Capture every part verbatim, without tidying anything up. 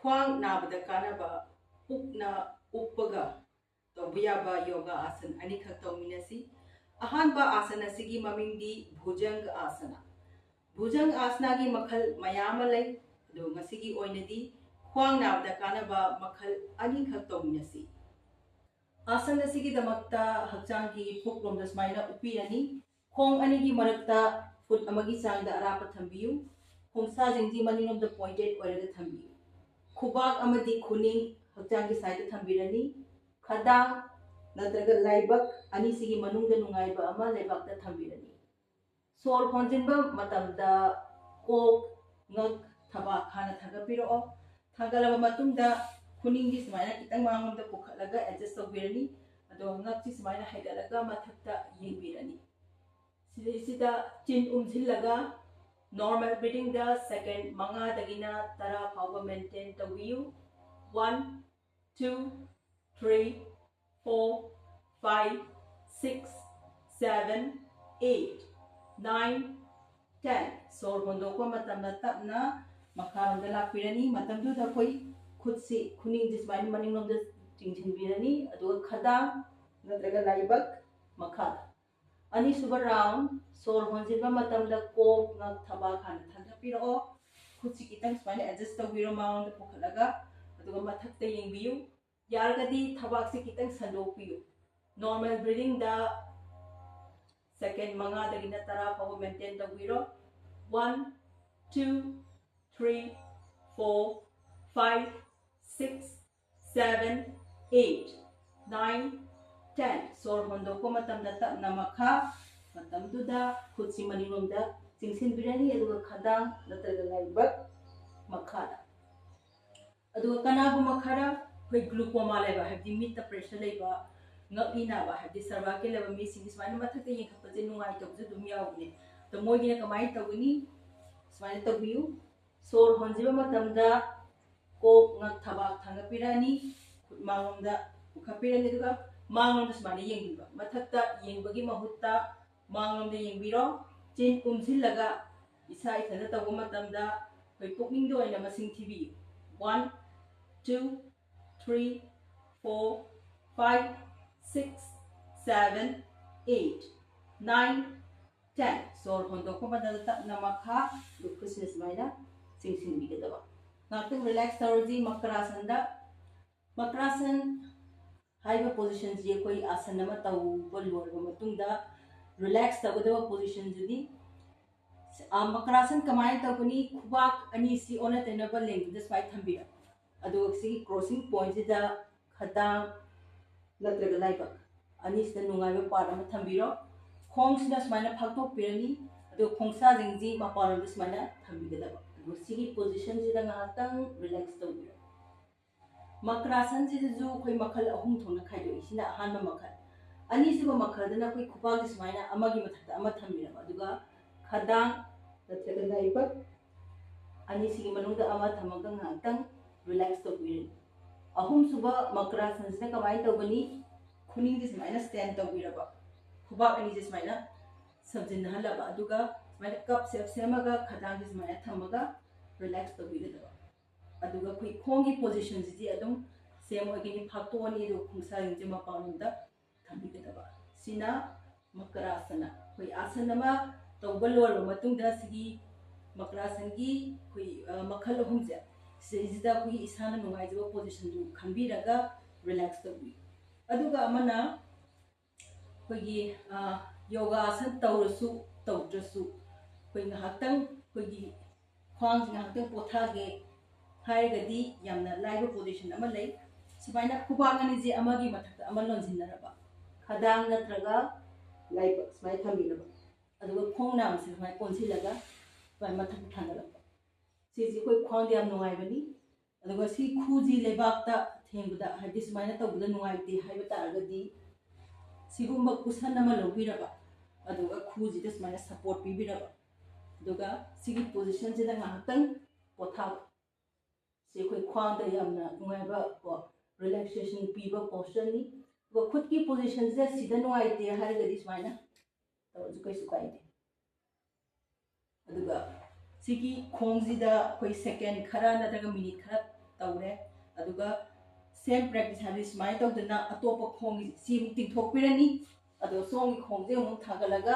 ꯈ꯭ꯋꯥꯡ ꯅꯥꯕꯗ ꯀꯥꯟꯅꯕ ꯄꯨꯛꯅ ꯎꯞꯄꯒ ꯇꯧꯕ ꯌꯥꯕ ꯌꯣꯒꯥ ꯑꯥꯁꯟ ꯑꯅꯤꯈꯛ ꯇꯧꯃꯤꯟꯅꯁꯤ꯫ ꯑꯍꯥꯟꯕ ꯑꯥꯁꯟ ꯑꯁꯤꯒꯤ ꯃꯃꯤꯡꯗꯤ ꯚꯨꯖꯪꯒ ꯑꯥꯁꯅ꯫ ꯚꯨꯖꯪꯒ ꯑꯥꯁꯅꯒꯤ ꯃꯈꯜ ꯃꯌꯥꯝ ꯑꯃ ꯂꯩ, ꯑꯗꯨ ꯉꯁꯤꯒꯤ ꯑꯣꯏꯅꯗꯤ ꯈ꯭ꯋꯥꯡ ꯅꯥꯕꯗ ꯀꯥꯟꯅꯕ ꯃꯈꯜ ꯑꯅꯤꯈꯛ ꯇꯧꯃꯤꯟꯅꯁꯤ꯫ ꯑꯥꯁꯟ ꯑꯁꯤꯒꯤꯗꯃꯛꯇ ꯍꯛꯆꯥꯡꯒꯤ ꯄꯨꯛꯂꯣꯝꯗ ꯁꯨꯃꯥꯏꯅ ꯎꯞꯄꯤꯔꯅꯤ꯫ ꯈꯣꯡ ꯑꯅꯤꯒꯤ ꯃꯔꯛꯇ ꯐꯨꯠ ꯑꯃꯒꯤ ꯆꯥꯡꯗ ꯑꯔꯥꯞꯄ ꯊꯝꯕꯤꯌꯨ꯫ ꯈꯣꯡꯁꯥꯁꯤꯡꯁꯤ ꯃꯅꯤꯡꯂꯣꯝꯗ ꯄꯣꯏꯟꯇꯦꯠ ꯑꯣꯏꯔꯒ ꯊꯝꯕꯤꯌꯨ꯫ ꯈꯨꯕꯥꯛ ꯑꯃꯗꯤ ꯈꯨꯅꯤꯡ ꯍꯛꯆꯥꯡꯒꯤ ꯁꯥꯏꯗꯇ ꯊꯝꯕꯤꯔꯅꯤ꯫ ꯈꯗꯥꯡ ꯅꯠꯇ꯭ꯔꯒ ꯂꯥꯏꯕꯛ ꯑꯅꯤꯁꯤꯒꯤ ꯃꯅꯨꯡꯗ ꯅꯨꯡꯉꯥꯏꯕ ꯑꯃ ꯂꯩꯕꯥꯛꯇ ꯊꯝꯕꯤꯔꯅꯤ꯫ ꯁꯣꯔ ꯍꯣꯟꯖꯤꯟꯕ ꯃꯇꯝꯗ ꯀꯣꯛ, ꯉꯛ, ꯊꯕꯥꯛ ꯍꯥꯟꯅ ꯊꯥꯡꯒꯠꯄꯤꯔꯛꯑꯣ꯫ ꯊꯥꯡꯒꯠꯂꯕ ꯃꯇꯨꯡꯗ ꯈꯨꯅꯤꯡꯗꯤ ꯁꯨꯃꯥꯏꯅ ꯈꯤꯇꯪ ꯃꯥꯡꯂꯣꯝꯗ ꯄꯨꯈꯠꯂꯒ ꯑꯦꯗꯖꯁ ꯇꯧꯕꯤꯔꯅꯤ꯫ ꯑꯗꯣ ꯉꯛꯁꯤ ꯁꯨꯃꯥꯏꯅ ꯍꯥꯏꯒꯠꯂꯒ ꯃꯊꯛꯇ ꯌꯦꯡꯕꯤꯔꯅꯤ꯫ ꯁꯤꯗꯩꯁꯤꯗ ꯆꯤꯟ ꯎꯝꯁꯤꯜꯂꯒ ꯅꯣꯔꯃꯦꯜ ꯕ꯭ꯔꯤꯗꯤꯡꯗ ꯁꯦꯀꯦꯟ ꯃꯉꯥꯗꯒꯤꯅ ꯇꯔꯥ ꯐꯥꯎꯕ ꯃꯦꯟꯇꯦꯟ ꯇꯧꯕꯤꯌꯨ꯫ One, two, three, four, five, six, seven, eight, nine, ten꯫ ꯁꯣꯔ ꯍꯣꯟꯗꯣꯛꯄ ꯃꯇꯝꯗ ꯇꯞꯅ ꯃꯈꯥꯔꯣꯝꯗ ꯂꯥꯛꯄꯤꯔꯅꯤ꯫ ꯃꯇꯝꯗꯨꯗ ꯑꯩꯈꯣꯏ ꯈꯨꯠꯁꯤ, ꯈꯨꯅꯤꯡꯁꯤ ꯁꯨꯃꯥꯏꯅ ꯃꯅꯤꯡꯂꯣꯝꯗ ꯆꯤꯡꯁꯤꯟꯕꯤꯔꯅꯤ, ꯑꯗꯨꯒ ꯈꯗꯥꯡ ꯅꯠꯇ꯭ꯔꯒ ꯂꯥꯏꯕꯛ ꯃꯈꯥꯗ꯫ ꯑꯅꯤꯁꯨꯕ ꯔꯥꯎꯟ, ꯁꯣꯔ ꯍꯣꯟꯖꯤꯟꯕ ꯃꯇꯝꯗ ꯀꯣꯛ, ꯉꯛ, ꯊꯕꯥꯛ ꯍꯥꯟꯅ ꯊꯥꯡꯒꯠꯄꯤꯔꯛꯑꯣ꯫ ꯈꯨꯠꯁꯤ ꯈꯤꯇꯪ ꯁꯨꯃꯥꯏꯅ ꯑꯦꯗꯖꯁ ꯇꯧꯕꯤꯔꯣ ꯃꯥꯡꯂꯣꯝꯗ ꯄꯨꯈꯠꯂꯒ, ꯑꯗꯨꯒ ꯃꯊꯛꯇ ꯌꯦꯡꯕꯤꯌꯨ꯫ ꯌꯥꯔꯒꯗꯤ ꯊꯕꯥꯛꯁꯤ ꯈꯤꯇꯪ ꯁꯟꯗꯣꯛꯄꯤꯌꯨ꯫ ꯅꯣꯔꯃꯦꯜ ꯕ꯭ꯔꯤꯗꯤꯡꯗ ꯁꯦꯀꯦꯟ ꯃꯉꯥꯗꯒꯤꯅ ꯇꯔꯥ ꯐꯥꯎꯕ ꯃꯦꯟꯇꯦꯟ ꯇꯧꯕꯤꯔꯣ꯫ One, two, three, four, five, six, seven, eight, nine, ten꯫ ꯁꯣꯔ ꯍꯣꯟꯗꯣꯛꯄ ꯃꯇꯝꯗ ꯇꯞꯅ ꯃꯈꯥ, ꯃꯇꯝꯗꯨꯗ ꯈꯨꯠꯁꯤ ꯃꯅꯤꯡꯂꯣꯝꯗ ꯆꯤꯡꯁꯤꯟꯕꯤꯔꯅꯤ, ꯑꯗꯨꯒ ꯈꯗꯥꯡ ꯅꯠꯇ꯭ꯔꯒ ꯂꯥꯏꯕꯛ ꯃꯈꯥꯗ꯫ ꯑꯗꯨꯒ ꯀꯅꯥꯒꯨꯝꯕ ꯈꯔ ꯑꯩꯈꯣꯏ ꯒ꯭ꯂꯨꯀꯣꯃꯥ ꯂꯩꯕ, ꯍꯥꯏꯕꯗꯤ ꯃꯤꯠꯇ ꯄ꯭ꯔꯦꯁꯔ ꯂꯩꯕ, ꯉꯛꯂꯤ ꯅꯥꯕ, ꯍꯥꯏꯕꯗꯤ ꯁꯔꯚꯥꯏꯀꯦꯜ ꯂꯩꯕ ꯃꯤꯁꯤꯡꯒꯤ ꯁꯨꯃꯥꯏꯅ ꯃꯊꯛꯇ ꯌꯦꯡꯈꯠꯄꯁꯦ ꯅꯨꯡꯉꯥꯏꯇꯕꯁꯨ ꯑꯗꯨꯝ ꯌꯥꯎꯕꯅꯦ꯫ ꯑꯗꯣ ꯃꯣꯏꯒꯤꯅ ꯀꯃꯥꯏꯅ ꯇꯧꯒꯅꯤ? ꯁꯨꯃꯥꯏꯅ ꯇꯧꯕꯤꯌꯨ꯫ ꯁꯣꯔ ꯍꯣꯟꯖꯤꯟꯕ ꯃꯇꯝꯗ ꯀꯣꯛ, ꯉꯛ, ꯊꯕꯥꯛ ꯊꯥꯡꯒꯠꯄꯤꯔꯛꯑꯅꯤ, ꯈꯨꯠ ꯃꯥꯡꯂꯣꯝꯗ ꯄꯨꯈꯠꯄꯤꯔꯅꯤ, ꯑꯗꯨꯒ ꯃꯥꯡꯂꯣꯝꯗ ꯁꯨꯃꯥꯏꯅ ꯌꯦꯡꯕꯤꯕ꯫ ꯃꯊꯛꯇ ꯌꯦꯡꯕꯒꯤ ꯃꯍꯨꯠꯇ ꯃꯥꯡꯂꯣꯝꯗ ꯌꯦꯡꯕꯤꯔꯣ꯫ ꯆꯤꯟ ꯎꯝꯁꯤꯜꯂꯒ ꯏꯁꯥ ꯏꯊꯟꯇ ꯇꯧꯕ ꯃꯇꯝꯗ ꯑꯩꯈꯣꯏ ꯄꯨꯛꯅꯤꯡꯗ ꯑꯣꯏꯅ ꯃꯁꯤꯡ ꯊꯤꯕꯤꯌꯨ꯫ One, two, three, four, five, six, seven, eight, nine, ten. ꯁꯣꯔ ꯍꯣꯟꯗꯣꯛꯄ ꯃꯇꯝꯗ ꯇꯞꯅ ꯃꯈꯥ, ꯑꯗꯨ ꯈꯨꯠꯁꯤꯅ ꯁꯨꯃꯥꯏꯅ ꯆꯤꯡꯁꯤꯟꯕꯤꯒꯗꯕ꯫ ꯉꯥꯛꯇꯪ ꯔꯤꯂꯦꯛꯁ ꯇꯧꯔꯁꯤ꯫ ꯃꯀ꯭ꯔꯥꯁꯟꯗ, ꯃꯀ꯭ꯔꯥꯁꯟ ꯍꯥꯏꯔꯤꯕ ꯄꯣꯖꯤꯁꯟꯁꯤ ꯑꯩꯈꯣꯏ ꯑꯥꯁꯟ ꯑꯃ ꯇꯧꯕ ꯂꯣꯏꯔꯕ ꯃꯇꯨꯡꯗ ꯔꯤꯂꯦꯛꯁ ꯇꯧꯒꯗꯕ ꯄꯣꯖꯤꯁꯟꯗꯨꯅꯤ꯫ ꯑ, ꯃꯀ꯭ꯔꯥꯁꯟ ꯀꯃꯥꯏꯅ ꯇꯧꯒꯅꯤ? ꯈꯨꯕꯥꯛ ꯑꯅꯤꯁꯤ ꯑꯣꯟꯅ ꯇꯩꯅꯕ ꯂꯦꯡꯗꯨꯗ ꯁꯨꯃꯥꯏꯅ ꯊꯝꯕꯤꯔꯣ꯫ ꯑꯗꯨꯒ ꯁꯤꯒꯤ ꯀ꯭ꯔꯣꯁꯤꯡ ꯄꯣꯏꯟꯁꯤꯗ ꯈꯗꯥꯡ ꯅꯠꯇ꯭ꯔꯒ ꯂꯥꯏꯕꯛ ꯑꯅꯤꯁꯤꯗ ꯅꯨꯡꯉꯥꯏꯕ ꯄꯥꯔꯠ ꯑꯃ ꯊꯝꯕꯤꯔꯣ꯫ ꯈꯣꯡꯁꯤꯅ ꯁꯨꯃꯥꯏꯅ ꯐꯥꯛꯇꯣꯛꯄꯤꯔꯅꯤ꯫ ꯑꯗꯨꯒ ꯈꯣꯡꯁꯥꯁꯤꯡꯁꯤ ꯃꯄꯥꯟꯂꯣꯝꯗ ꯁꯨꯃꯥꯏꯅ ꯊꯝꯕꯤꯒꯗꯕ꯫ ꯑꯗꯨꯒ ꯁꯤꯒꯤ ꯄꯣꯖꯤꯁꯟꯁꯤꯗ ꯉꯥꯏꯍꯥꯛꯇꯪ ꯔꯤꯂꯦꯛꯁ ꯇꯧꯕꯤꯔꯣ꯫ ꯃꯀ꯭ꯔꯥꯁꯟꯁꯤꯗꯁꯨ ꯑꯩꯈꯣꯏ ꯃꯈꯜ ꯑꯍꯨꯝ ꯊꯣꯛꯅ ꯈꯥꯏꯗꯣꯛꯏ꯫ ꯁꯤꯅ ꯑꯍꯥꯟꯕ ꯃꯈꯜ꯫ ꯑꯅꯤꯁꯨꯕ ꯃꯈꯜꯗꯅ ꯑꯩꯈꯣꯏ ꯈꯨꯕꯥꯛꯁꯦ ꯁꯨꯃꯥꯏꯅ ꯑꯃꯒꯤ ꯃꯊꯛꯇ ꯑꯃ ꯊꯝꯕꯤꯔꯕ, ꯑꯗꯨꯒ ꯈꯗꯥꯡ ꯅꯠꯇ꯭ꯔꯒ ꯂꯥꯏꯕꯛ ꯑꯅꯤꯁꯤꯒꯤ ꯃꯅꯨꯡꯗ ꯑꯃ ꯊꯝꯃꯒ ꯉꯥꯏꯍꯥꯛꯇꯪ ꯔꯤꯂꯦꯛꯁ ꯇꯧꯕꯤꯔꯅꯤ꯫ ꯑꯍꯨꯝꯁꯨꯕ ꯃꯀ꯭ꯔꯥꯁꯟꯁꯤꯅ ꯀꯃꯥꯏꯅ ꯇꯧꯒꯅꯤ? ꯈꯨꯅꯤꯡꯁꯦ ꯁꯨꯃꯥꯏꯅ ꯁ꯭ꯇꯦꯟ ꯇꯧꯕꯤꯔꯕ, ꯈꯨꯕꯥꯛ ꯑꯅꯤꯁꯦ ꯁꯨꯃꯥꯏꯅ ꯁꯝꯖꯤꯟꯅꯍꯜꯂꯕ, ꯑꯗꯨꯒ ꯁꯨꯃꯥꯏꯅ ꯀꯞ ꯁꯦꯞ ꯁꯦꯝꯃꯒ ꯈꯗꯥꯡꯁꯦ ꯁꯨꯃꯥꯏꯅ ꯊꯝꯃꯒ ꯔꯤꯂꯦꯛꯁ ꯇꯧꯕꯤꯒꯗꯕ꯫ ꯑꯗꯨꯒ ꯑꯩꯈꯣꯏ ꯈꯣꯡꯒꯤ ꯄꯣꯖꯤꯁꯟꯁꯤꯗꯤ ꯑꯗꯨꯝ ꯁꯦꯝ ꯑꯣꯏꯒꯅꯤ, ꯐꯥꯛꯇꯣꯛꯑꯅꯤ, ꯑꯗꯨꯒ ꯈꯣꯡꯁꯥꯁꯤꯡꯁꯦ ꯃꯄꯥꯟꯂꯣꯝꯗ ꯊꯝꯕꯤꯒꯗꯕ꯫ ꯁꯤꯅ ꯃꯀ꯭ꯔꯥꯁꯅ꯫ ꯑꯩꯈꯣꯏ ꯑꯥꯁꯟ ꯑꯃ ꯇꯧꯕ ꯂꯣꯏꯔꯕ ꯃꯇꯨꯡꯗ ꯁꯤꯒꯤ ꯃꯀ꯭ꯔꯥꯁꯟꯒꯤ ꯑꯩꯈꯣꯏ, ꯑ, ꯃꯈꯜ ꯑꯍꯨꯝꯁꯦ, ꯁꯤꯗꯩꯁꯤꯗ ꯑꯩꯈꯣꯏꯒꯤ ꯏꯁꯥꯅ ꯅꯨꯡꯉꯥꯏꯖꯕ ꯄꯣꯖꯤꯁꯟꯗꯨ ꯈꯟꯕꯤꯔꯒ ꯔꯤꯂꯦꯛꯁ ꯇꯧꯕꯤꯌꯨ꯫ ꯑꯗꯨꯒ ꯑꯃꯅ ꯑꯩꯈꯣꯏꯒꯤ, ꯑ, ꯌꯣꯒꯥ ꯑꯥꯁꯟ ꯇꯧꯔꯁꯨ ꯇꯧꯗ꯭ꯔꯁꯨ ꯑꯩꯈꯣꯏ ꯉꯥꯏꯍꯥꯛꯇꯪ ꯑꯩꯈꯣꯏꯒꯤ ꯈ꯭ꯋꯥꯡꯁꯦ ꯉꯥꯏꯍꯥꯛꯇꯪ ꯄꯣꯊꯥꯒꯦ ꯍꯥꯏꯔꯒꯗꯤ ꯌꯥꯝꯅ ꯂꯥꯏꯕ ꯄꯣꯖꯤꯁꯟ ꯑꯃ ꯂꯩ꯫ ꯁꯨꯃꯥꯏꯅ ꯈꯨꯕꯥꯛ ꯑꯅꯤꯁꯦ ꯑꯃꯒꯤ ꯃꯊꯛꯇ ꯑꯃ ꯂꯣꯟꯁꯤꯟꯅꯔꯕ, ꯈꯗꯥꯡ ꯅꯠꯇ꯭ꯔꯒ ꯂꯥꯏꯕꯛ ꯁꯨꯃꯥꯏꯅ ꯊꯝꯕꯤꯔꯕ, ꯑꯗꯨꯒ ꯈꯣꯡ ꯅꯥꯝꯁꯦ ꯁꯨꯃꯥꯏꯅ ꯀꯣꯟꯁꯤꯜꯂꯒ ꯁꯨꯃꯥꯏꯅ ꯃꯊꯛꯇ ꯊꯥꯡꯒꯠꯂꯛꯄ꯫ ꯁꯤꯁꯦ ꯑꯩꯈꯣꯏ ꯈ꯭ꯋꯥꯡꯗ ꯌꯥꯝ ꯅꯨꯡꯉꯥꯏꯕꯅꯤ꯫ ꯑꯗꯨꯒ ꯁꯤ ꯈꯨꯁꯤ ꯂꯩꯕꯥꯛꯇ ꯊꯦꯡꯕꯗ, ꯍꯥꯏꯕꯗꯤ ꯁꯨꯃꯥꯏꯅ ꯇꯧꯕꯗ ꯅꯨꯡꯉꯥꯏꯇꯦ ꯍꯥꯏꯕ ꯇꯥꯔꯒꯗꯤ, ꯁꯤꯒꯨꯝꯕ ꯀꯨꯁꯟ ꯑꯃ ꯂꯧꯕꯤꯔꯕ, ꯑꯗꯨꯒ ꯈꯨꯁꯤꯗ ꯁꯨꯃꯥꯏꯅ ꯁꯄꯣꯔꯠ ꯄꯤꯕꯤꯔꯕ, ꯑꯗꯨꯒ ꯁꯤꯒꯤ ꯄꯣꯖꯤꯁꯟꯁꯤꯗ ꯉꯥꯏꯍꯥꯛꯇꯪ ꯄꯣꯊꯥꯕ꯫ ꯁꯤ ꯑꯩꯈꯣꯏ ꯈ꯭ꯋꯥꯡꯗ ꯌꯥꯝꯅ ꯅꯨꯡꯉꯥꯏꯕ ꯀꯣ, ꯔꯤꯂꯦꯛꯁꯦꯁꯟ ꯄꯤꯕ ꯄꯣꯁꯆꯔꯅꯤ꯫ ꯑꯗꯨꯒ ꯈꯨꯠꯀꯤ ꯄꯣꯖꯤꯁꯟꯁꯤꯗ ꯁꯤꯗ ꯅꯨꯡꯉꯥꯏꯇꯦ ꯍꯥꯏꯔꯒꯗꯤ ꯁꯨꯃꯥꯏꯅ ꯇꯧꯔꯁꯨ ꯀꯩꯁꯨ ꯀꯥꯏꯗꯦ꯫ ꯑꯗꯨꯒ ꯁꯤꯒꯤ ꯈꯣꯡꯁꯤꯗ ꯑꯩꯈꯣꯏ ꯁꯦꯀꯦꯟ ꯈꯔ ꯅꯠꯇ꯭ꯔꯒ ꯃꯤꯅꯤꯠ ꯈꯔ ꯇꯧꯔꯦ꯫ ꯑꯗꯨꯒ same practice, ꯍꯥꯏꯕꯗꯤ ꯁꯨꯃꯥꯏꯅ ꯇꯧꯗꯅ ꯑꯇꯣꯞꯄ ꯈꯣꯡꯒꯤ ꯁꯤ ꯑꯃꯨꯛ ꯇꯤꯡꯊꯣꯛꯄꯤꯔꯅꯤ꯫ ꯑꯗꯣ ꯁꯣꯝꯒꯤ ꯈꯣꯡꯁꯦ ꯑꯃꯨꯛ ꯊꯥꯡꯒꯠꯂꯒ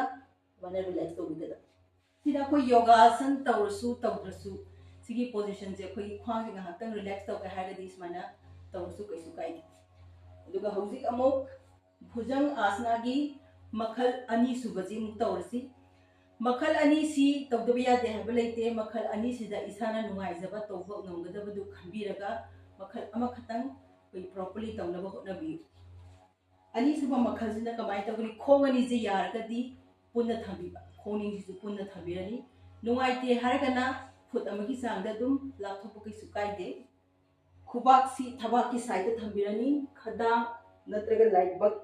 ꯁꯨꯃꯥꯏꯅ relax ꯇꯧꯕꯤꯒꯗꯕ꯫ ꯁꯤꯗ ꯑꯩꯈꯣꯏ ꯌꯣꯒꯥꯁꯟ ꯇꯧꯔꯁꯨ ꯇꯧꯗ꯭ꯔꯁꯨ, ꯁꯤꯒꯤ positionꯁꯦ, ꯑꯩꯈꯣꯏꯒꯤ ꯈ꯭ꯋꯥꯡꯁꯦ ꯉꯥꯏꯍꯥꯛꯇꯪ relax ꯇꯧꯒꯦ ꯍꯥꯏꯔꯒꯗꯤ ꯁꯨꯃꯥꯏꯅ ꯇꯧꯔꯁꯨ ꯀꯩꯁꯨ ꯀꯥꯏꯗꯦ꯫ ꯑꯗꯨꯒ ꯍꯧꯖꯤꯛ ꯑꯃꯨꯛ ꯚꯨꯖꯪ ꯑꯥꯁꯅꯥꯒꯤ ꯃꯈꯜ ꯑꯅꯤꯁꯨꯕꯁꯤ ꯑꯃꯨꯛ ꯇꯧꯔꯁꯤ꯫ ꯃꯈꯜ ꯑꯅꯤꯁꯤ ꯇꯧꯗꯕ ꯌꯥꯗꯦ ꯍꯥꯏꯕ ꯂꯩꯇꯦ꯫ ꯃꯈꯜ ꯑꯅꯤꯁꯤꯗ ꯏꯁꯥꯅ ꯅꯨꯡꯉꯥꯏꯖꯕ, ꯇꯧꯕ ꯉꯝꯒꯗꯕꯗꯨ ꯈꯟꯕꯤꯔꯒ ꯃꯈꯜ ꯑꯃꯈꯛꯇꯪ ꯑꯩꯈꯣꯏ properly ꯇꯧꯅꯕ ꯍꯣꯠꯅꯕꯤꯌꯨ꯫ ꯑꯅꯤꯁꯨꯕ ꯃꯈꯜꯁꯤꯅ ꯀꯃꯥꯏꯅ ꯇꯧꯒꯅꯤ? ꯈꯣꯡ ꯑꯅꯤꯁꯦ ꯌꯥꯔꯒꯗꯤ ꯄꯨꯟꯅ ꯊꯝꯕꯤꯕ, ꯈꯣꯡꯅꯤꯡꯁꯤꯁꯨ ꯄꯨꯟꯅ ꯊꯝꯕꯤꯔꯅꯤ꯫ ꯅꯨꯡꯉꯥꯏꯇꯦ ꯍꯥꯏꯔꯒꯅ ꯐꯨꯠ ꯑꯃꯒꯤ ꯆꯥꯡꯗ ꯑꯗꯨꯝ ꯂꯥꯞꯊꯣꯛꯄ ꯀꯩꯁꯨ ꯀꯥꯏꯗꯦ꯫ ꯈꯨꯕꯥꯛꯁꯤ ꯊꯕꯥꯛꯀꯤ sideꯇ ꯊꯝꯕꯤꯔꯅꯤ, ꯈꯗꯥꯡ ꯅꯠꯇ꯭ꯔꯒ ꯂꯥꯏꯕꯛ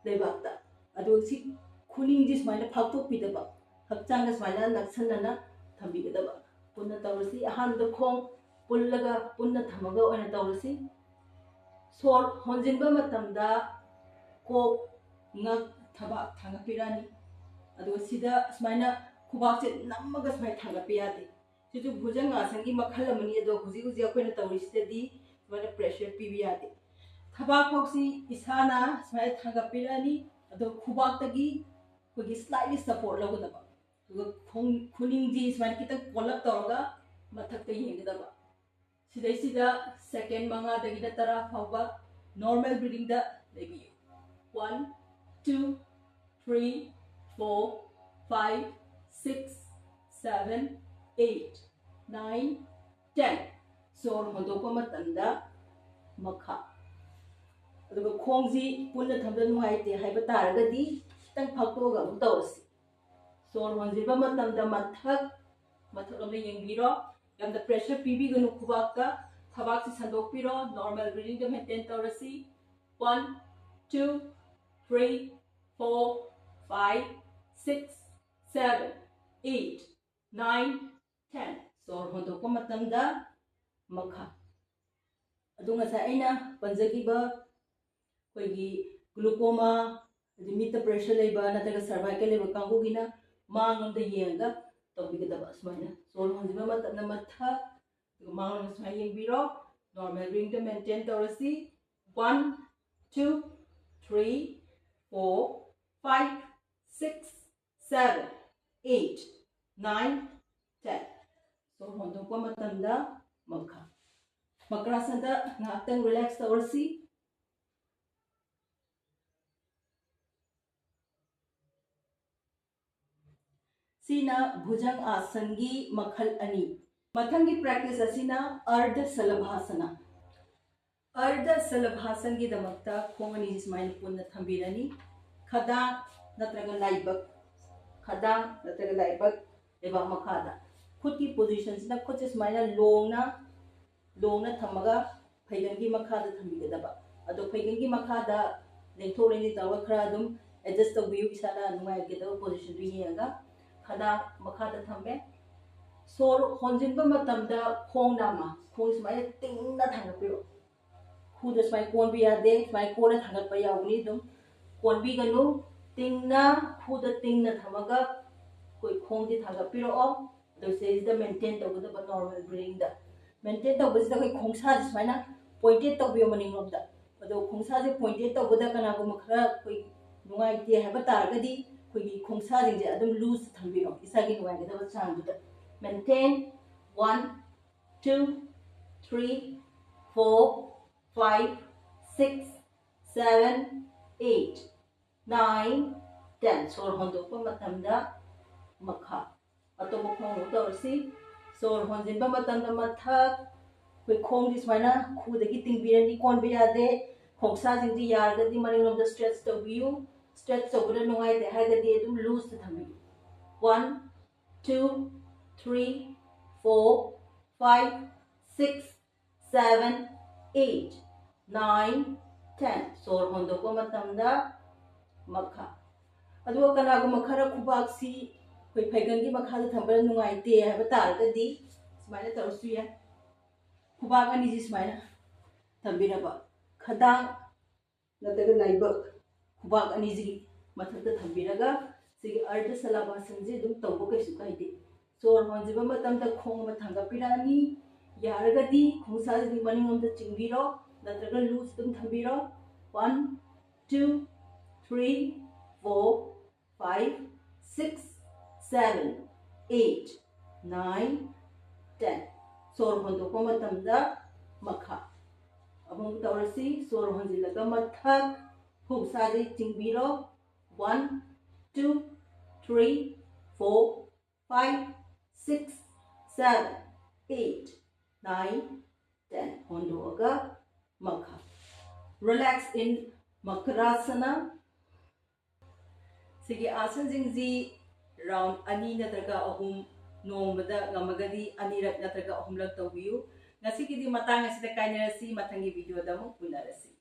ꯂꯩꯕꯥꯛꯇ꯫ ꯑꯗꯨ ꯁꯤ ꯈꯨꯅꯤꯡꯁꯤ ꯁꯨꯃꯥꯏꯅ ꯐꯥꯛꯇꯣꯛꯄꯤꯗꯕ, ꯍꯛꯆꯥꯡꯗ ꯁꯨꯃꯥꯏꯅ ꯅꯛꯁꯟꯅꯅ ꯊꯝꯕꯤꯒꯗꯕ꯫ ꯄꯨꯟꯅ ꯇꯧꯔꯁꯤ꯫ ꯑꯍꯥꯟꯕꯗ ꯈꯣꯡ ꯄꯨꯜꯂꯒ ꯄꯨꯟꯅ ꯊꯝꯃꯒ ꯑꯣꯏꯅ ꯇꯧꯔꯁꯤ꯫ ꯁꯣꯔ ꯍꯣꯟꯖꯤꯟꯕ ꯃꯇꯝꯗ ꯀꯣꯛ, ꯉꯛ, ꯊꯕꯥꯛ ꯊꯥꯡꯒꯠꯄꯤꯔꯛꯑꯅꯤ꯫ ꯑꯗꯨꯒ ꯁꯤꯗ ꯁꯨꯃꯥꯏꯅ ꯈꯨꯕꯥꯛꯁꯦ ꯅꯝꯃꯒ ꯁꯨꯃꯥꯏꯅ ꯊꯥꯡꯒꯠꯄ ꯌꯥꯗꯦ꯫ ꯁꯤꯁꯨ ꯚꯨꯖꯪ ꯑꯥꯁꯟꯒꯤ ꯃꯈꯜ ꯑꯃꯅꯤ꯫ ꯑꯗꯣ ꯍꯧꯖꯤꯛ ꯍꯧꯖꯤꯛ ꯑꯩꯈꯣꯏꯅ ꯇꯧꯔꯤꯁꯤꯗꯗꯤ ꯁꯨꯃꯥꯏꯅ pressure ꯄꯤꯕ ꯌꯥꯗꯦ꯫ ꯊꯕꯥꯛ ꯈꯣꯛꯁꯤ ꯏꯁꯥꯅ ꯁꯨꯃꯥꯏꯅ ꯊꯥꯡꯒꯠꯄꯤꯔꯛꯑꯅꯤ꯫ ꯑꯗꯣ ꯈꯨꯕꯥꯛꯇꯒꯤ ꯑꯩꯈꯣꯏꯒꯤ slightly support ꯂꯧꯒꯗꯕ꯫ ꯑꯗꯨꯒ ꯈꯣꯡ-, ꯈꯨꯅꯤꯡꯗꯤ ꯁꯨꯃꯥꯏꯅ ꯈꯤꯇꯪ ꯀꯣꯜꯂꯞ ꯇꯧꯔꯒ ꯃꯊꯛꯇ ꯌꯦꯡꯒꯗꯕ꯫ ꯁꯤꯗꯩꯁꯤꯗ second ꯃꯉꯥꯗꯒꯤꯅ ꯇꯔꯥ ꯐꯥꯎꯕ normal breathingꯗ ꯂꯩꯕꯤꯌꯨ꯫ One, two, three, four, five, six, seven, eight, nine, ten꯫ ꯁꯣꯔ ꯍꯣꯟꯗꯣꯛꯄ ꯃꯇꯝꯗ ꯃꯈꯥ꯫ ꯑꯗꯨꯒ ꯈꯣꯡꯁꯤ ꯄꯨꯟꯅ ꯊꯝꯕ ꯅꯨꯡꯉꯥꯏꯇꯦ ꯍꯥꯏꯕ ꯇꯥꯔꯒꯗꯤ ꯈꯤꯇꯪ ꯐꯥꯛꯇꯣꯛꯑꯒ ꯑꯃꯨꯛ ꯇꯧꯔꯁꯤ꯫ ꯁꯣꯔ ꯍꯣꯟꯖꯤꯟꯕ ꯃꯇꯝꯗ ꯃꯊꯛ, ꯃꯊꯛꯂꯣꯝꯗ ꯌꯦꯡꯕꯤꯔꯣ꯫ ꯌꯥꯝꯅ pressure ꯄꯤꯕꯤꯒꯅꯨ ꯈꯨꯕꯥꯛꯇ꯫ ꯊꯕꯥꯛꯁꯤ ꯁꯟꯗꯣꯛꯄꯤꯔꯣ꯫ Normal breathingꯗ maintain ꯇꯧꯔꯁꯤ꯫ One, two, three, four, five, six, seven, eight, nine, ten꯫ ꯁꯣꯔ ꯍꯣꯟꯗꯣꯛꯄ ꯃꯇꯝꯗ ꯃꯈꯥ꯫ ꯑꯗꯨ ꯉꯁꯥꯏ ꯑꯩꯅ ꯄꯟꯖꯈꯤꯕ ꯑꯩꯈꯣꯏꯒꯤ glaucoma, ꯑꯗꯩ ꯃꯤꯠꯇ pressure ꯂꯩꯕ ꯅꯠꯇ꯭ꯔꯒ cervical ꯂꯩꯕ ꯀꯥꯡꯕꯨꯒꯤꯅ ꯃꯥꯡꯂꯣꯝꯗ ꯌꯦꯡꯉꯒ ꯇꯧꯕꯤꯒꯗꯕ꯫ ꯁꯨꯃꯥꯏꯅ ꯁꯣꯔ ꯍꯣꯟꯖꯤꯟꯕ ꯃꯇꯝꯗ ꯃꯊꯛ, ꯑꯗꯨꯒ ꯃꯥꯡꯂꯣꯝꯗ ꯁꯨꯃꯥꯏꯅ ꯌꯦꯡꯕꯤꯔꯣ꯫ Normal breathingꯗ maintain ꯇꯧꯔꯁꯤ. One, two, three, four, five, six, seven, eight, nine, ten. ꯁꯣꯔ ꯍꯣꯟꯗꯣꯛꯄ ꯃꯇꯝꯗ ꯃꯈꯥ. ꯃꯀ꯭ꯔꯥꯁꯟꯗ ꯉꯥꯏꯍꯥꯛꯇꯪ relax ꯇꯧꯔꯁꯤ. ꯁꯤꯅ ꯚꯨꯖꯪ ꯑꯥꯁꯟꯒꯤ ꯃꯈꯜ ꯑꯅꯤ꯫ ꯃꯊꯪꯒꯤ practice ꯑꯁꯤꯅ ꯑꯔꯙ ꯁꯂꯚꯥꯁꯅ꯫ ꯑꯔꯙ ꯁꯂꯚꯥꯁꯟꯒꯤꯗꯃꯛꯇ ꯈꯣꯡ ꯑꯅꯤꯁꯤ ꯁꯨꯃꯥꯏꯅ ꯄꯨꯟꯅ ꯊꯝꯕꯤꯔꯅꯤ꯫ ꯈꯗꯥꯡ ꯅꯠꯇ꯭ꯔꯒ ꯂꯥꯏꯕꯛ, ꯈꯗꯥꯡ ꯅꯠꯇ꯭ꯔꯒ ꯂꯥꯏꯕꯛ ꯂꯩꯕꯥꯛ ꯃꯈꯥꯗ꯫ ꯈꯨꯠꯀꯤ positionꯁꯤꯅ ꯈꯨꯠꯁꯦ ꯁꯨꯃꯥꯏꯅ ꯂꯣꯡꯅ, ꯂꯣꯡꯅ ꯊꯝꯃꯒ ꯐꯩꯒꯟꯒꯤ ꯃꯈꯥꯗ ꯊꯝꯕꯤꯒꯗꯕ꯫ ꯑꯗꯣ ꯐꯩꯒꯟꯒꯤ ꯃꯈꯥꯗ ꯂꯦꯡꯊꯣꯛ ꯂꯦꯡꯁꯤꯟ ꯇꯧꯔꯒ ꯈꯔ ꯑꯗꯨꯝ adjust ꯇꯧꯕꯤꯌꯨ, ꯏꯁꯥꯅ ꯅꯨꯡꯉꯥꯏꯒꯗꯕ positionꯗꯨ ꯌꯦꯡꯉꯒ꯫ ꯈꯗꯥꯡ ꯃꯈꯥꯗ ꯊꯝꯃꯦ꯫ ꯁꯣꯔ ꯍꯣꯟꯖꯤꯟꯕ ꯃꯇꯝꯗ ꯈꯣꯡ ꯅꯥꯝꯃ, ꯈꯣꯡ ꯁꯨꯃꯥꯏꯅ ꯇꯤꯡꯅ ꯊꯥꯡꯒꯠꯄꯤꯔꯛꯑꯣ꯫ ꯈꯨꯗ ꯁꯨꯃꯥꯏꯅ ꯀꯣꯟꯕ ꯌꯥꯗꯦ, ꯁꯨꯃꯥꯏꯅ ꯀꯣꯟꯅ ꯊꯥꯡꯒꯠꯄ ꯌꯥꯎꯒꯅꯤ꯫ ꯑꯗꯨꯝ ꯀꯣꯟꯕꯤꯒꯅꯨ, ꯇꯤꯡꯅ, ꯈꯨꯗ ꯇꯤꯡꯅ ꯊꯝꯃꯒ ꯑꯩꯈꯣꯏ ꯈꯣꯡꯁꯦ ꯊꯥꯡꯒꯠꯄꯤꯔꯛꯑꯣ꯫ ꯑꯗꯣ ꯁꯤꯗꯩꯁꯤꯗ maintain ꯇꯧꯒꯗꯕ normal breathingꯗ꯫ Maintain ꯇꯧꯕꯁꯤꯗ ꯑꯩꯈꯣꯏ ꯈꯣꯡꯁꯥꯁꯦ ꯁꯨꯃꯥꯏꯅ pointed ꯇꯧꯕꯤꯌꯣ ꯃꯅꯤꯡꯂꯣꯝꯗ꯫ ꯑꯗꯣ ꯈꯣꯡꯁꯥꯁꯦ pointed ꯇꯧꯕꯗ ꯀꯅꯥꯒꯨꯝꯕ ꯈꯔ ꯑꯩꯈꯣꯏ ꯅꯨꯡꯉꯥꯏꯇꯦ ꯍꯥꯏꯕ ꯇꯥꯔꯒꯗꯤ ꯑꯩꯈꯣꯏꯒꯤ ꯈꯣꯡꯁꯥꯁꯤꯡꯁꯦ ꯑꯗꯨꯝ loose ꯊꯝꯕꯤꯔꯣ, ꯏꯁꯥꯒꯤ ꯅꯨꯡꯉꯥꯏꯒꯗꯕ ꯆꯥꯡꯗꯨꯗ꯫ Maintain. One, two, three, four, five, six, seven, eight, nine, ten. ꯁꯣꯔ ꯍꯣꯟꯗꯣꯛꯄ ꯃꯇꯝꯗ ꯃꯈꯥ꯫ ꯑꯇꯣꯞꯄ ꯈꯣꯡ ꯑꯃꯨꯛ ꯇꯧꯔꯁꯤ꯫ ꯁꯣꯔ ꯍꯣꯟꯖꯤꯟꯕ ꯃꯇꯝꯗ ꯃꯊꯛ꯫ ꯑꯩꯈꯣꯏ ꯈꯣꯡꯗꯤ ꯁꯨꯃꯥꯏꯅ ꯈꯨꯗꯒꯤ ꯇꯤꯡꯕꯤꯔꯅꯤ, ꯀꯣꯟꯕ ꯌꯥꯗꯦ꯫ ꯈꯣꯡꯁꯥꯁꯤꯡꯗꯤ ꯌꯥꯔꯒꯗꯤ ꯃꯅꯤꯡꯂꯣꯝꯗ stretch ꯇꯧꯕꯤꯌꯨ꯫ Stretch ꯇꯧꯕꯗ ꯅꯨꯡꯉꯥꯏꯇꯦ ꯍꯥꯏꯔꯒꯗꯤ ꯑꯗꯨꯝ loose ꯊꯝꯕꯤꯌꯨ꯫ One, two, three, four, five, six, seven, eight, nine, ten. ꯁꯣꯔ ꯍꯣꯟꯗꯣꯛꯄ ꯃꯇꯝꯗ ꯃꯈꯥ꯫ ꯑꯗꯨꯒ ꯀꯅꯥꯒꯨꯝꯕ ꯈꯔ ꯈꯨꯕꯥꯛꯁꯤ ꯑꯩꯈꯣꯏ ꯐꯩꯒꯟꯒꯤ ꯃꯈꯥꯗ ꯊꯝꯕꯗ ꯅꯨꯡꯉꯥꯏꯇꯦ ꯍꯥꯏꯕ ꯇꯥꯔꯒꯗꯤ ꯁꯨꯃꯥꯏꯅ ꯇꯧꯔꯁꯨ ꯌꯥꯏ꯫ ꯈꯨꯕꯥꯛ ꯑꯅꯤꯁꯤ ꯁꯨꯃꯥꯏꯅ ꯊꯝꯕꯤꯔꯕ, ꯈꯗꯥꯡ ꯅꯠꯇ꯭ꯔꯒ ꯂꯥꯏꯕꯛ, ꯈꯨꯕꯥꯛ ꯑꯅꯤꯁꯤꯒꯤ ꯃꯊꯛꯇ ꯊꯝꯕꯤꯔꯒ ꯁꯤꯒꯤ ꯑꯔꯙ ꯁꯂꯚꯥꯁꯟꯁꯤ ꯑꯗꯨꯝ ꯇꯧꯕ ꯀꯩꯁꯨ ꯀꯥꯏꯗꯦ꯫ ꯁꯣꯔ ꯍꯣꯟꯖꯤꯟꯕ ꯃꯇꯝꯗ ꯈꯣꯡ ꯑꯃ ꯊꯥꯡꯒꯠꯄꯤꯔꯛꯑꯅꯤ, ꯌꯥꯔꯒꯗꯤ ꯈꯣꯡꯁꯥꯁꯤꯗꯤ ꯃꯅꯤꯡꯂꯣꯝꯗ ꯆꯤꯡꯕꯤꯔꯣ, ꯅꯠꯇ꯭ꯔꯒ loose ꯑꯗꯨꯝ ꯊꯝꯕꯤꯔꯣ꯫ One, two, three, four, five, six, seven, eight, nine, ten꯫ ꯁꯣꯔ ꯍꯣꯟꯗꯣꯛꯄ ꯃꯇꯝꯗ ꯃꯈꯥ꯫ ꯑꯃꯨꯛ ꯇꯧꯔꯁꯤ꯫ ꯁꯣꯔ ꯍꯣꯟꯖꯤꯜꯂꯒ ꯃꯊꯛ, ꯈꯣꯡꯁꯥꯁꯤ ꯆꯤꯡꯕꯤꯔꯣ꯫ One, two, three, four, five, six, seven, eight, nine, ten꯫ ꯍꯣꯟꯗꯣꯛꯑꯒ ꯃꯈꯥ꯫ Relax in Makarasana꯫ ꯁꯤꯒꯤ ꯑꯥꯁꯟꯁꯤꯡꯁꯤ round ꯑꯅꯤ ꯅꯠꯇ꯭ꯔꯒ ꯑꯍꯨꯝ, ꯅꯣꯡꯃꯗ ꯉꯝꯃꯒꯗꯤ ꯑꯅꯤꯔꯛ ꯅꯠꯇ꯭ꯔꯒ ꯑꯍꯨꯝꯂꯛ ꯇꯧꯕꯤꯌꯨ꯫ ꯉꯁꯤꯒꯤꯗꯤ ꯃꯇꯥꯡ ꯑꯁꯤꯗ ꯀꯥꯏꯅꯔꯁꯤ, ꯃꯊꯪꯒꯤ videoꯗ ꯑꯃꯨꯛ ꯎꯅꯔꯁꯤ꯫